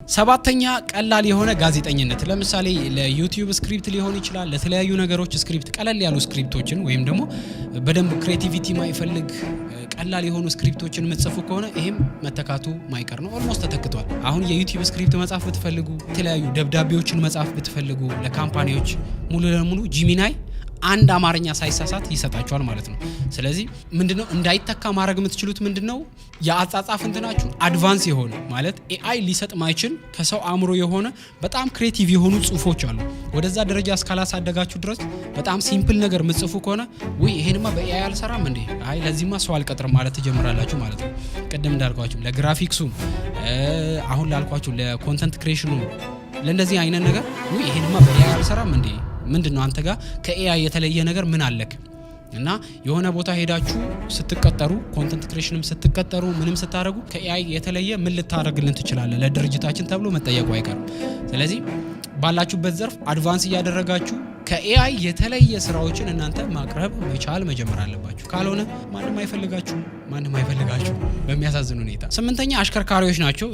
ሰባተኛ፣ ቀላል የሆነ ጋዜጠኝነት። ለምሳሌ ለ YouTube script ሊሆን ይችላል፣ ለተለያዩ ነገሮች script፣ ቀለል ያሉ script ኦችን ወይም ደግሞ በደንብ creativity ማይፈልግ ቀላል የሆኑ script ኦችን የምትጽፉ ከሆነ ይሄም መተካቱ ማይቀር ነው። Almost ተተክቷል። አሁን የ YouTube script መጻፍ ብትፈልጉ፣ የተለያዩ ደብዳቤዎችን መጻፍ ብትፈልጉ ለ company ዎች ሙሉ ለሙሉ Gemini አንድ አማርኛ ሳይሳሳት ይሰጣችኋል ማለት ነው። ስለዚህ ምንድነው እንዳይተካ ማድረግ የምትችሉት ምንድነው? የአጻጻፍ እንትናችሁ advance የሆነ፣ ማለት AI ሊሰጥ ማይችል፣ ከሰው አእምሮ የሆነ በጣም creative የሆኑ ጽሁፎች አሉ። ወደዛ ደረጃ እስካላሳደጋችሁ ድረስ በጣም simple ነገር ምትጽፉ ከሆነ ውይ ይሄንማ በ AI አልሰራም እንዴ፣ አይ ለዚህማ ሰው አልቀጥርም ማለት ትጀምራላችሁ ማለት ነው። ቅድም እንዳልኳችሁ ለግራፊክሱም፣ አሁን ላልኳችሁ ለ content creation ኑ፣ ለእንደዚህ አይነት ነገር ውይ ይሄንማ በ AI አልሰራም እንዴ፣ ምንድን ነው አንተ ጋር ከ AI የተለየ ነገር ምን አለክ? እና የሆነ ቦታ ሄዳችሁ ስትቀጠሩ፣ content creation ም ስትቀጠሩ፣ ምንም ስታደርጉ ከ AI የተለየ ምን ልታደርግልን ትችላለህ ለድርጅታችን ተብሎ መጠየቁ አይቀርም። ስለዚህ ባላችሁበት ዘርፍ advance እያደረጋችሁ ከ AI የተለየ ስራዎችን እናንተ ማቅረብ መቻል መጀመር አለባችሁ። ካልሆነ ማንም አይፈልጋችሁም፣ ማንም አይፈልጋችሁም በሚያሳዝን ሁኔታ። ስምንተኛ አሽከርካሪዎች ናቸው።